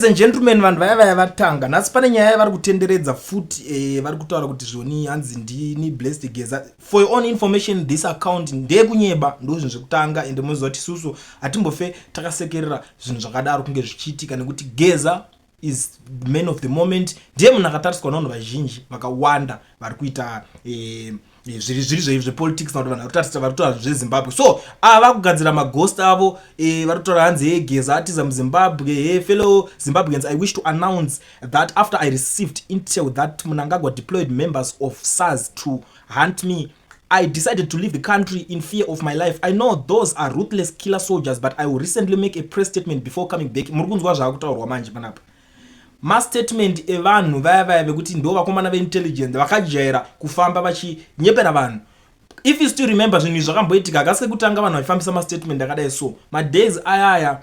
And gentlemen, vanhu vaya vaya vatanga nhasi pane nyaya yavari kutenderedza futi. Vari kutaura kuti zvoni hanzi ndini Blessed Geza. For your own information, this account ndeyekunyeba. Ndo zvinhu zvekutanga, ende munoziva kuti isusu hatimbofe takasekerera zvinhu zvakadaro kunge zvichiitika, nekuti Geza is the man of the moment. Ndiye munhu akatariswa navanhu vazhinji vakawanda vari kuita zviri zvepolitics, na kuti vanhu vari kutaura zveZimbabwe. So ava kugadzira maghost avo. Vari kutaura hanzi, "He, Geza atiza muZimbabwe. He, fellow Zimbabweans, I wish to announce that after I received intel that Mnangagwa deployed members of SAZ to hunt me, I decided to leave the country in fear of my life. I know those are ruthless killer soldiers, but I will recently make a press statement before coming back." Muri kunzwa zvaakutaurwa manje panapa? Mastatement evanhu vaya vaya vekuti ndo vakomana veintelligence vakajaira kufamba vachinyepera vanhu. If you still remember, zvinhu izvi zvakamboitika hakasi kekutanga vanhu vachifambisa mastatement akadai. So madays ayaya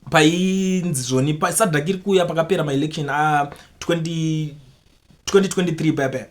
painzi zvoni SADC iri kuuya, pakapera maelection a 2023 paya paya,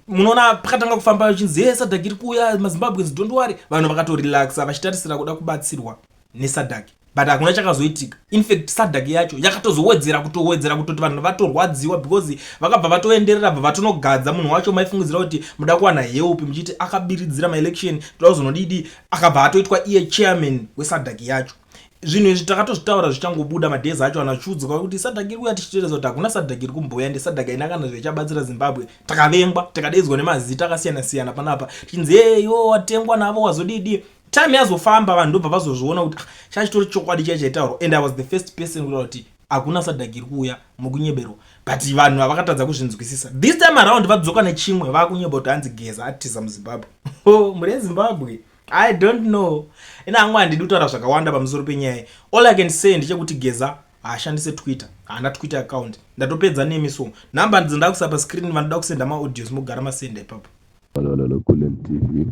munoona pakatanga kufamba vachinzi, "Ye, SADC iri kuuya, maZimbabweans, don't worry." Vanhu vakatorelaxa vachitarisira kuda kubatsirwa neSADC, but hakuna chakazoitika. Infact, SADC yacho yakatozowedzera, kutowedzera kutoti vanhu vatorwadziwa, because vakabva vatoenderera, bva vatonogadza munhu wacho. Maifungidzira kuti muda kuwana help, muchiti akabiridzira maelection, toda kuzonodidi, akabva atoitwa iye chairman weSADC yacho. Zvinhu izvi takatozvitaura zvichangobuda madays acho, vanhu vachiudzwa kuti SADC iri kuuya, tichiteereza kuti hakuna SADC iri kumboya, ende SADC haina kana zvechabatsira Zimbabwe. Takavengwa, takadaidzwa nemazita akasiyana siyana panapa, tichinzi, "Eyo, watengwa navo, wazodidi." Time yazofamba, vanhu ndobva vazozviona kuti, ah, chachitori chokwadi chai chaitaurwa. And I was the first person kutaura kuti hakuna SADC iri kuuya, mukunyeberwa, but vanhu havakatadza kuzvinzwisisa. This time around vadzoka nechimwe, vakunyeba kuti hanzi Geza atiza muZimbabwe. Oh, muri eZimbabwe, I don't know. Ina hangu handidi kutaura zvakawanda pamusoro penyaya. All I can say ndechekuti Geza haashandise Twitter, haana Twitter account. Ndatopedza nemi. So nhamba dzinda kuisa pascreen, vanoda kusenda maaudios, mugara masenda ipapo. Hallo, Kulen TV.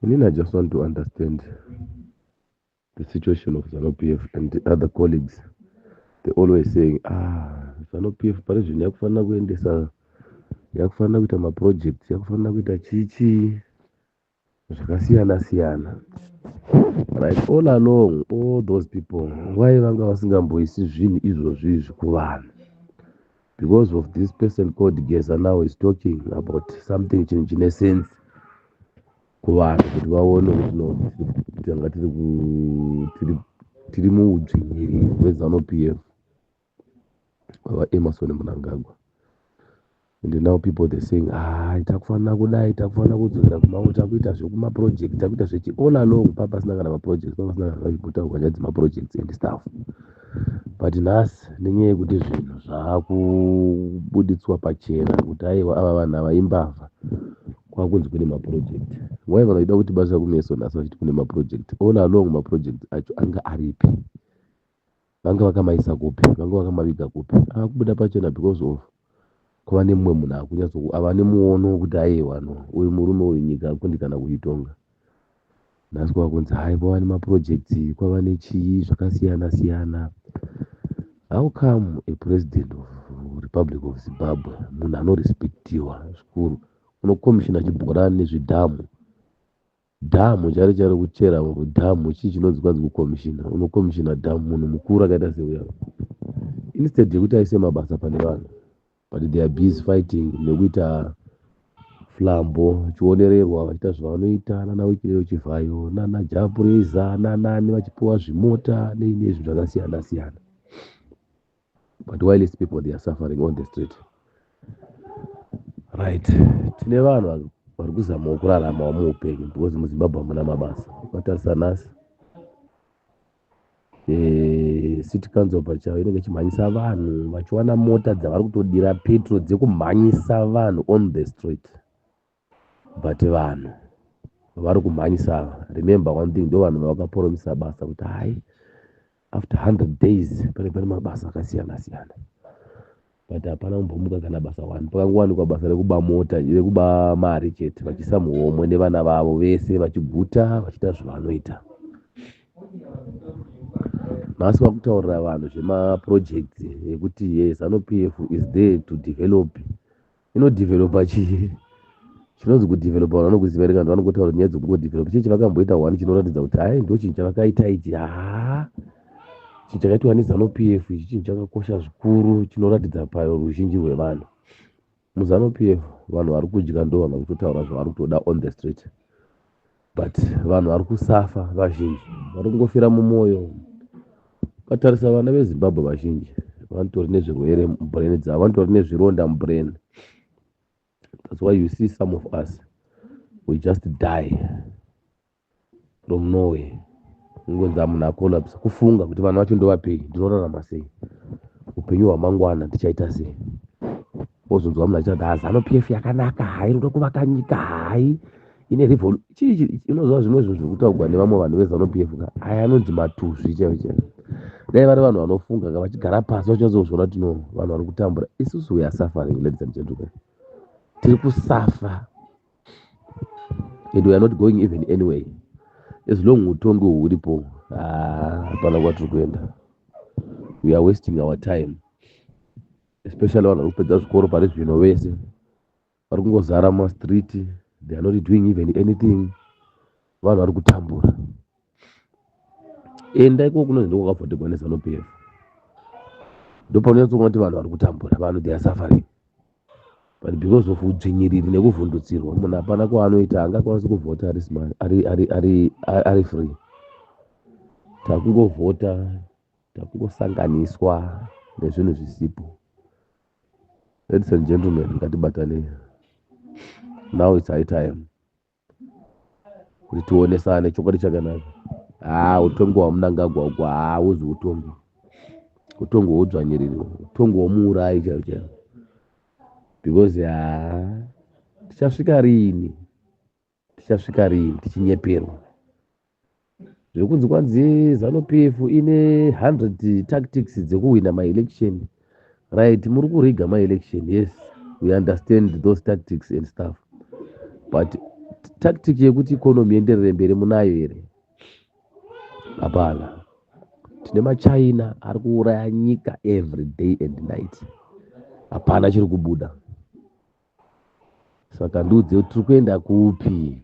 Inini, I just want to understand the situation of ZANU PF and the other colleagues. They always saying, "Ah, ZANU PF pari zvino yakufanira kuendesa, yakufanira kuita maprojects, yakufanira kuita chichi zvakasiyana siyana." Right, all along, all those people, why vanga vasingamboisi zvinhu izvozvi izvi kuvanhu? Because of this person called Geza, now is talking about something, chinhu chine sense kuvanhu kuti vaone kuti no, tanga tiri muudzvinyiriri hweZANU PF hwavaEmmerson Mnangagwa. And now people, they saying, "Ah, takufanira kudai, takufanira kudzokera kumao, takuita zvekumaproject, takuita zvechi." All along papasina kana maprojects, papasina kana vachimbotaurwa nyaya dzemaprojects and stuff. But nhasi, nenyaya yekuti zvinhu zvaakubuditswa pachena kuti aiwa, ava vanhu ava imbavha, kwakunzi kune maproject. Why vanhu vachida kuti basa kumeso nhasi vachiti kune maproject? All along maproject acho anga aripi? Vanga vakamaisa kupi? Vanga vakamaviga kupi? Akubuda pachena because of kuva nemumwe munhu akunyatso ava nemuono wekuti aiwa, no, uyu murume uyu nyika akundikana kuitonga. Nhasi kwakunzi hai, kwava nemaprojects, kwava nechii zvakasiyana siyana. How come a president of Republic of Zimbabwe, munhu anorespectiwa zvikuru, unokomishina chibhorani nezvidhamu, dhamu charo charo, kuchera dhamu, chii chinonzi kwanzi kukomishina, unokomishina dhamu, munhu mukuru akaita seuya, instead yekuti aise mabasa pane vanhu, but they are busy fighting nekuita flambo, vachionererwa vachiita zvavanoita nana Wicknell Chivayo, nana Jah Prayzah, nanani, vachipiwa zvimota nei nezvinhu zvakasiyana siyana, but whilst people, they are suffering on the street? Right, tine vanhu vari kuzamawo kuraramawo muupenyu, because muZimbabwe hamuna mabasa. Ukatarisa nhasi, city council pachayo inenge ichimhanyisa vanhu, vachiwana mota dzavari kutodira petro dzekumhanyisa vanhu on the street, but vanhu vari kumhanyisa, remember one thing, ndo vanhu vavakapromisa basa kuti hai, after 100 days pane mabasa akasiyana siyana, but hapana kumbomuka kana basa one. Pakangowanikwa basa rekuba mota, rekuba mari chete, vachiisa muhomwe nevana vavo vese, vachiguta, vachiita zvavanoita. Nhasi vakutaurira vanhu zvemaprojects ekuti ye ZANU PF is there to develop. Inodevelopa chii? Chinonzi kudevelopa vanhu vanokuziva here? Kana vanongotaura nyaya dzekungodevelopa, chii chavakamboita one chinoratidza kuti hai, ndo chinhu chavakaita ichi? Haa, chinhu chakaitwa neZANU PF ichi chinhu chakakosha zvikuru chinoratidza paruzhinji rwevanhu. MuZANU PF vanhu vari kudya ndo vanhu vari kutotaura zvavari kutoda on the street, but vanhu vari kusafa vazhinji vari kungofira mumwoyo. Ukatarisa vana veZimbabwe vazhinji vanotori nezvirwere mubrain dzavo, vanotori nezvironda mubrain. That's why you see some of us, we just die from nowhere. Ngonzi munhu acollapse, kufunga kuti vanhu vacho ndovapei, ndinorarama sei, upenyu hwamangwana tichaita sei. Wozonzwa munhu achiti, "HaZANU PF yakanaka, hai, inoda kuvaka nyika, hai, ine revolu." Chii inozva zvimwe zvinhu zvekutaurwa nevamwe vanhu veZANU PF ka, aya anonzi matuzvi chaivo chaivo. Dai vari vanhu vanofunga ka, vachigara pasi vachazozviona kuti no, vanhu vari kutambura. Isusu we are suffering, ladies and gentlemen, tiri kusafa and we are not going even anyway as long utongi huripo. Hapana kwatiri kuenda. We are wasting our time, especially vanhu vari kupedza zvikoro pari zvino. Vese vari kungozara mumastreet, they are not doing even anything. Vanhu vari kutambura. Enda ikoko kunonzi ndokwakavhotegwa neZANU PF, ndopaunonyatsoona kuti vanhu vari kutambura. Vanhu, they are suffering, but because of udzvinyiriri nekuvhundutsirwa, munhu hapana kwaanoita, angakwanisi kuvhota ari free. Takungovhota, takungosanganiswa nezvinhu zvisipo. Ladies and gentlemen, ngatibatanei. Now it's high time kuti tionesane chokwadi chakanaka. Haa, utongi hwaMunangagwa uko haauzi utongi, utongi hwoudzvanyiriri, utongi hwomuurayi chaivo chaivo, because haa, tichasvika riini? Tichasvika riini tichinyeperwa zvekunzi kwanzi ZANU PF ine 100 tactics dzekuhwina maelection? Right, muri kuriga maelection, yes, we understand those tactics and stuff, but tactic yekuti economy ienderere mberi munayo here? Hapana. Tine maChina ari kuuraya nyika every day and night, hapana chiri kubuda. Saka ndiudze kuti tiri kuenda kupi?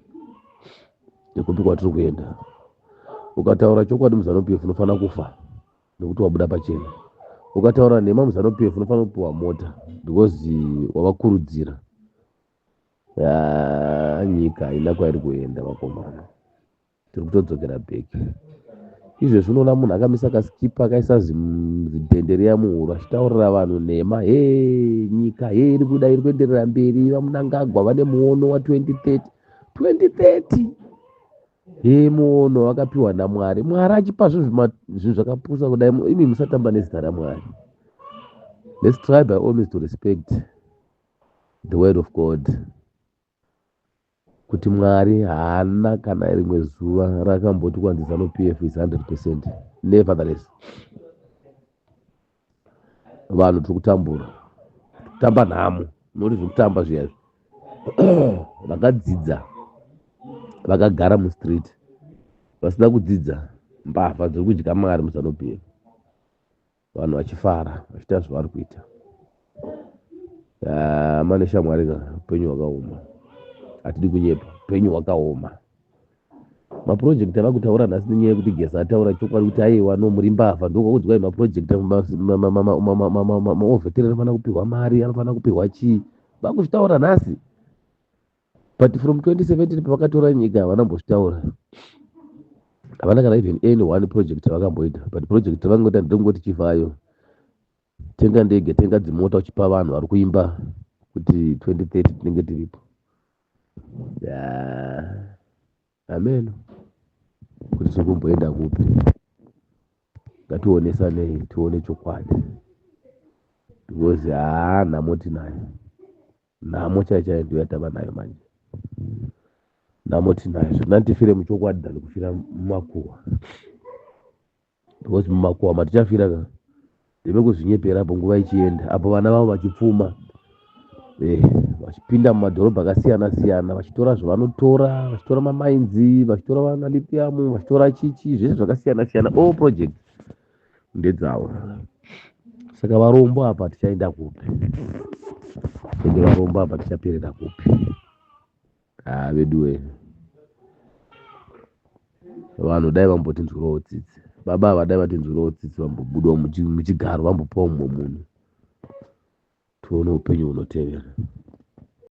Ndekupi kwatiri kuenda? Ukataura chokwadi muZANU PF unofanira kufa nekuti wabuda pachena. Ukataura nhema muZANU PF unofanira kupiwa mota because wavakurudzira. Nyika haina kwairi kuenda, vakomana, tiri kutodzokera back. Izvezvi unoona munhu akamisa kasikipa, akaisa zidhende riya muhuro, achitaurira vanhu nhema. He, nyika he iri kuda, iri kuenderera mberi, vaMunangagwa vane muono wa2030. 2030 he, muono wakapiwa naMwari. Mwari achipa zvinhu zvakapusa kudai? Imi musatamba nezita raMwari. Let's try by all means to respect the word of God, kuti Mwari haana kana rimwe zuva rakamboti kwanzi ZANU PF is 100%. Nevertheless, vanhu tiri kutambura, kutamba nhamo noti zvekutamba zviyazvi. Vakadzidza vakagara mustreet, vasina kudzidza mbavha dziri kudya mari muZANU PF, vanhu vachifara vachiita zvavari kuita. Mane shamwari ka, upenyu hwakaoma, hatidi kunyepa, upenyu hwakaoma. Maproject ava kutaura nhasi nenyaya yekuti Geza ataura chokwadi kuti aiwa, no, muri mbavha, ndokwakudzwai maproject maoveteri anofanira kupiwa mari, anofanira kupiwa chii, vakuzvitaura nhasi. But from 2017 pavakatora nyika havana kumbozvitaura, havana kana even any one project yavakamboita. But project ravangoita ndekungoti chivhayo, tenga ndege, tenga dzimota, uchipa vanhu vari kuimba kuti 2030 tinenge tiripo. Ameno kuti tiri kumboenda kupi. Ngationesanei, tione chokwadi, because haa, nhamo tinayo, nhamo chaiyo chaiyo ndiyo yatava nayo manje. Nhamo tinayo. Zvina tifire muchokwadi than kufira mumakuhwa, because mumakuhwa matichafira ka ndevekuzvinyepera apo nguva ichienda, apo vana vavo vachipfuma, vachipinda mumadhorobha akasiyana siyana, vachitora zvavanotora, vachitora mamainzi, vachitora vana lithium, vachitora chichi zvese zvakasiyana siyana. All project ndedzavo. Saka varombo apa tichaenda kupi? Ende varombo apa tichaperera kupi? Haa veduwe, vanhu dai vambotinzwirawo tsitsi. Baba ava dai vatinzwirawo tsitsi, vambobudawo muchigaro, vambopawo mumwe munhu, tione upenyu hunotevera.